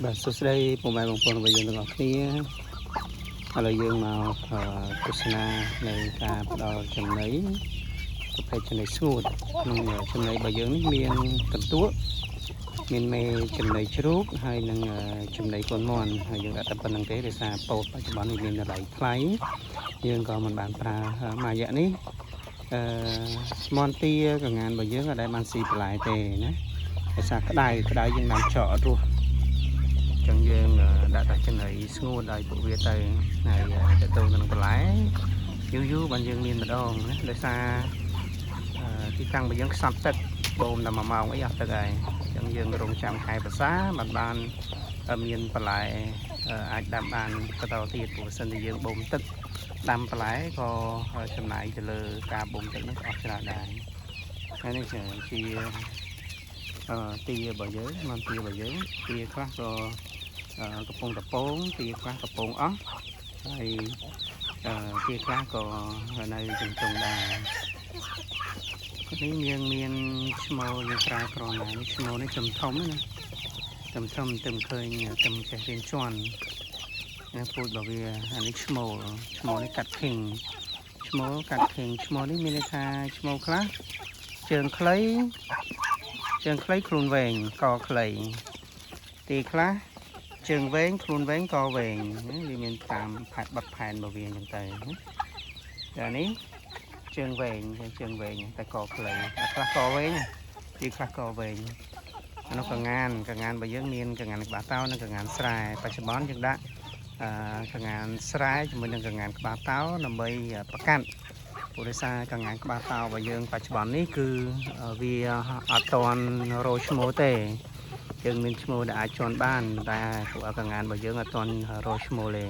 បាទសួស្តីពុកម៉ែបងប្អូនរបស់យើងទាំងអស់គ្នាឥឡូវយើងមកទស្សនានៅការផ្ដល់ចំណីប្រភេទចំណីស្ងួតក្នុងចំណីរបស់យើងនេះមានកន្ទក់មានមេចំណីជ្រូកហើយនិងចំណីកូនមាន់ហើយយើងដាក់តែប៉ុណ្្នឹងទេដោយសារពោតបច្ចុប្បន្ននេះមានតម្លៃថ្លៃយើងក៏មិនបានប្រើមួយរយៈនេះអឺមាន់ទាកងានរបស់យើងក៏ដែលបានស៊ីបន្លែទេណាដោយសារក្តៅក្តៅយើងបានចកអត់រស់ ចឹងយើងដាក់តែចំណីស្ងួតឲ្យពួកវាទៅហើយទៅទៅនឹងបន្លែយូរយូរបានយើងមានម្ដងណាដោយសារទីតាំងរបស់យើងខ្សត់ទឹកបូមតែ1ម៉ោងអីអស់ទឹកហើយចឹងយើងរងចាំខែប្រសាបានបានមានបន្លែអាចដាំបានបន្តទៀតព្រោះសិនជាយើងបូមទឹកដាំបន្លែក៏ចំណាយទៅលើការបូមទឹកហ្នឹងក៏អស់ច្រើនដែរហើយនេះជាទារបស់យើងមកទារបស់យើងទាខ្លះក៏ កំពុងតពងទាខ្លះកំពងអស់ហើយទាខ្លះក៏នៅជំទង់ដែរនេះយើងមានឈ្មោលយើងប្រើក្រណានេះឈ្មោលនេះចំធំណាចំធំទឹមឃើញទឹមចេះរៀនជន់ណាពូជរបស់វាអានេះឈ្មោលឈ្មោលនេះកាត់ខេងឈ្មោលកាត់ខេងឈ្មោលនេះមានន័យថាឈ្មោលខ្លះជើងខ្លីជើងខ្លីខ្លួនវែងកខ្លីទីខ្លះជើងវែងខ្លួនវែងកវែងវាមានតាមផែនបត់ផែនរបស់វាអញ្ចឹងទៅតែនេះជើងវែងជើងវែងតែកខ្លីអាខ្លះកវែងទីខ្លះកវែងអានោះកងានកងានរបស់យើងមានកងានក្បាលតោនិងកងានស្រែបច្ចុប្បន្នយើងដាក់កងានស្រែជាមួយនឹងកងានក្បាលតោដើម្បីប្រកាត់ព្រោះដោយសារកងានក្បាលតោរបស់យើងបច្ចុប្បន្ននេះគឺវាអត់ទាន់រោឈ្មោះទេយើងមានឈ្មោះដែលអាចជន់បានតែពួកកងានរបស់យើងអត់ទាន់រោឈ្មោះទេ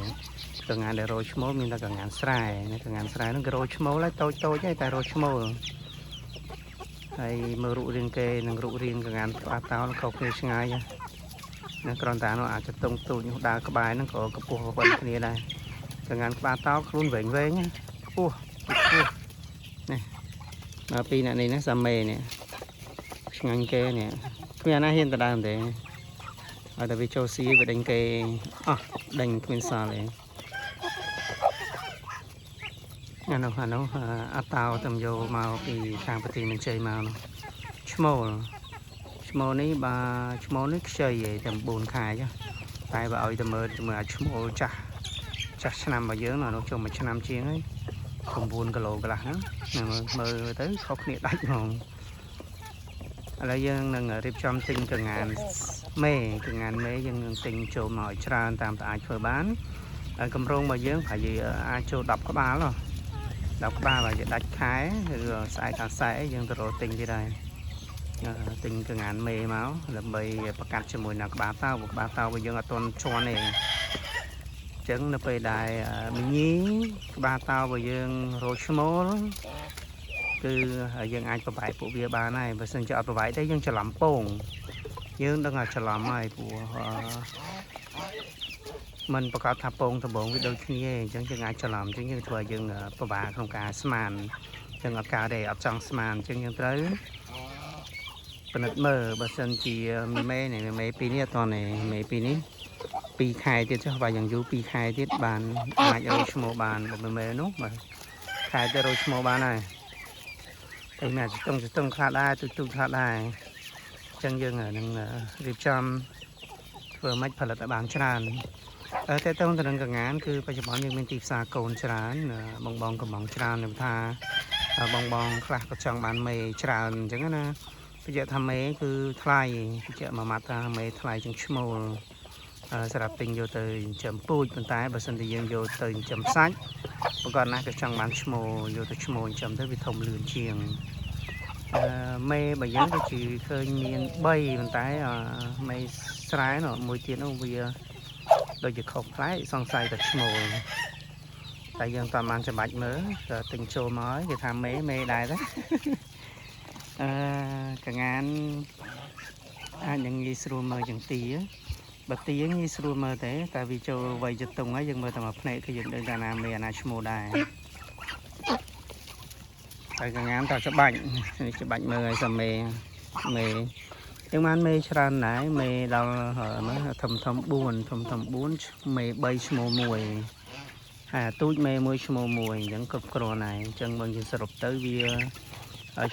កងានដែលរោឈ្មោះមានតែកងានស្រែណាកងានស្រែហ្នឹងគេរោឈ្មោះហើយតូចតូចហើយតែរោឈ្មោះហើយមើលរូបរាងគេនិងរូបរាងកងានក្បាលតោខុសគ្នាឆ្ងាយណាគ្រាន់តែនោះអាចតុងទូចនោះដើរក្បែរហ្នឹងក៏កម្ពស់ប៉ុនគ្នាដែរកងានក្បាលតោខ្លួនវែងវែងខ្ពស់ខ្ពស់នេះមកពីអ្នកនេះណាសាមេនេះឆ្ងាញ់គេនេះគ្មានអាណាហ៊ានទៅដើមទេឲ្យតែវាចូលស៊ីវាដេញគេអស់ដេញគ្មានសល់ទេអានោះអានោះអតោតំយកមកពីខាងប្រទេសមន្ជ័យមកនោះឈ្មោលឈ្មោលនេះបើឈ្មោលនេះខ្ចីឯងតែ4ខែចុះតែបើឲ្យតែមើលមើលអាឈ្មោលចាស់ចាស់ឆ្នាំរបស់យើងនោះចូលមួយឆ្នាំជាងហើយ9គីឡូកន្លះហ្នឹងមើលទៅខុសគ្នាដាច់ហ្មងឥឡូវយើងនឹងរៀបចំទិញកងានមេកងានមេយើងនឹងទិញចូលមកឲ្យច្រើនតាមតែអាចធ្វើបានហើយកម្រងរបស់យើងប្រហែលជាអាចចូល10ក្បាលហ៎10ក្បាលបើជាដាច់ខែឬស្អែកដល់ស្អែកយើងទៅរកទិញទៀតហើយទិញកងានមេមកដើម្បីប្រកាសជាមួយនឹងក្បាលតោក្បាលតោរបស់យើងអត់ទាន់ជន់ទេអញ្ចឹងនៅពេលដែលមីញីក្បាលតោរបស់យើងរោឈ្មោលគឺយើងអាចប្របែកពួកវាបានហើយបើសិនជាអត់ប្របែកទេយើងច្រឡំពងយើងដឹងថាច្រឡំហើយព្រោះมันប្រកាសថាពងដំបងវាដូចគ្នាទេអញ្ចឹងយើងអាចច្រឡំអញ្ចឹងយើងធ្វើឲ្យយើងពិបាកក្នុងការស្មានអញ្ចឹងអត់កើតទេអត់ចង់ស្មានអញ្ចឹងយើងត្រូវពិនិត្យមើលបើសិនជាមេនេះមេពីរនេះអត់តទេមេពីរនេះ2ខែទៀតចុះបើយ៉ាងយូរ2ខែទៀតបានអាចរកឈ្មោះបានបើមេនោះបាទខែទៅរកឈ្មោះបានហើយតែមានចតុងចតុងខ្លះដែរទូទូខ្លះដែរអញ្ចឹងយើងនឹងរៀបចំធ្វើម៉េចផលិតឲ្យបានច្រើនតែតទៅនឹងកងានគឺបច្ចុប្បន្នយើងមានទីផ្សារកូនច្រើនបងបងកំងច្រើនខ្ញុំថាបងបងខ្លះក៏ចង់បានមេច្រើនអញ្ចឹងណាបញ្ជាក់ថាមេគឺថ្លៃបញ្ជាក់មួយម៉ាត់ថាមេថ្លៃជាងឈ្មោលសម្រាប់ទិញយកទៅចិញ្ចឹមពូជប៉ុន្តែបើសិនជាយើងយកទៅចិញ្ចឹមសាច់ប្រកបណាស់ក៏ចង់បានឈ្មោលយកទៅឈ្មោលចិញ្ចឹមទៅវាធំលឿនជាងមេបើយើងក៏ជាឃើញមាន3ប៉ុន្តែមេស្រែនោះមួយទៀតនោះវាដូចជាខុសប្លែកសង្ស័យតែឈ្មោលតែយើងតាមបានច្បាច់មើលទិញចូលមកហើយគេថាមេមេដែរទេកងានអាចនឹងងាយស្រួលមើលជាងទាបើទាងាយស្រួលមើលទេតែវាចូលវ័យចតុងហើយយើងមើលតែមួយភ្នែកគឺយើងដឹងថាណាមេអាណាឈ្មោះដែរហើយកងានតច្បាច់នេះច្បាច់មើលឲ្យសាមេមេ យើងបានមេច្រើនដែរមេដល់មើលធំធំ4ធំធំ4មេ3ឈ្មោះ1ហើយអាទូចមេ1ឈ្មោះ1អញ្ចឹងគ្រប់គ្រាន់ហើយអញ្ចឹងបើយើងសរុបទៅវា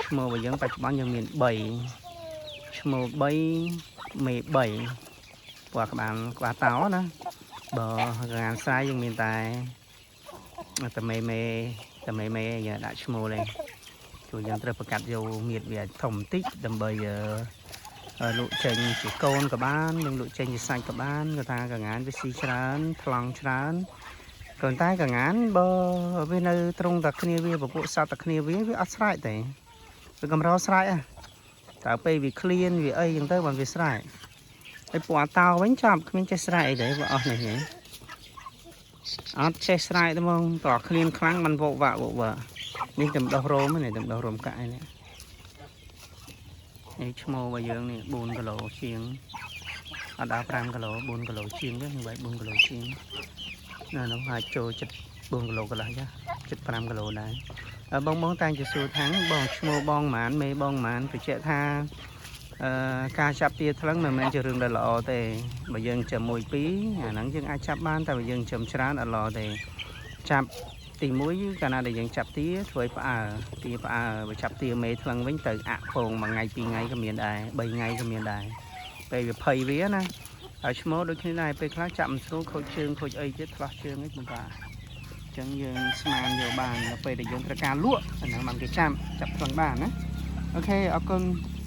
ឈ្មោះរបស់យើងបច្ចុប្បន្នយើងមាន3ឈ្មោះ3មេ3ពណ៌ក្បាលក្បាលតោណាបើកានស្រែយើងមានតែតែមេមេតែមេមេយើងដាក់ឈ្មោះលេជួយយើងត្រូវប្រកាសយកមៀតវាធំបន្តិចដើម្បីលក់ចេញជាកូនក៏បាននិងលក់ចេញជាសាច់ក៏បានគាត់ថាកងានវាស៊ីច្រើនថ្លង់ច្រើនក៏តែកងានបើវានៅត្រង់តែគ្នាវាពពួកសត្វតែគ្នាវាវាអត់ស្រែកទេវាកម្រស្រែកហ៎តើពេលវាឃ្លានវាអីចឹងទៅបានវាស្រែកហើយពួកអាតោវិញចាប់គ្មានចេះស្រែកអីទេវាអស់នេះហ៎អត់ចេះស្រែកទេហ្មងតើឃ្លានខ្លាំងมันវក់វាក់វក់វាក់នេះតែដោះរោមនេះតែដោះរោមកាក់នេះនេះឈ្មោះរបស់យើងនេះ4គីឡូជាងអត់ដល់5គីឡូ4គីឡូជាងទេនឹងបែប4គីឡូជាងណានោះអាចចូលចិត្ត4គីឡូកន្លះចាចិត្ត5គីឡូដែរបងបងតែងជាសួរថាបងឈ្មោះបងម៉ានមេបងម៉ានបញ្ជាក់ថាអឺការចាប់ទាថ្លឹងមិនមែនជារឿងដែលល្អទេបើយើងចាំមួយពីរអាហ្នឹងយើងអាចចាប់បានតែបើយើងចាំច្រើនអត់ល្អទេចាប់ទី1កាលណាដែលយើងចាប់ទាធ្វើឲ្យផ្អើទាផ្អើបើចាប់ទាមេថ្លឹងវិញទៅអាក់ពងមួយថ្ងៃពីរថ្ងៃក៏មានដែរ3ថ្ងៃក៏មានដែរពេលវាភ័យវាណាហើយឈ្មោះដូចគ្នាដែរពេលខ្លះចាប់មិនស្រួលខូចជើងខូចអីទៀតថ្លោះជើងអីពិបាកអញ្ចឹងយើងស្មានយកបានដល់ពេលដែលយើងត្រូវការលក់អាហ្នឹងបានគេចាប់ចាប់ថ្លឹងបានណាOK អរគុណ។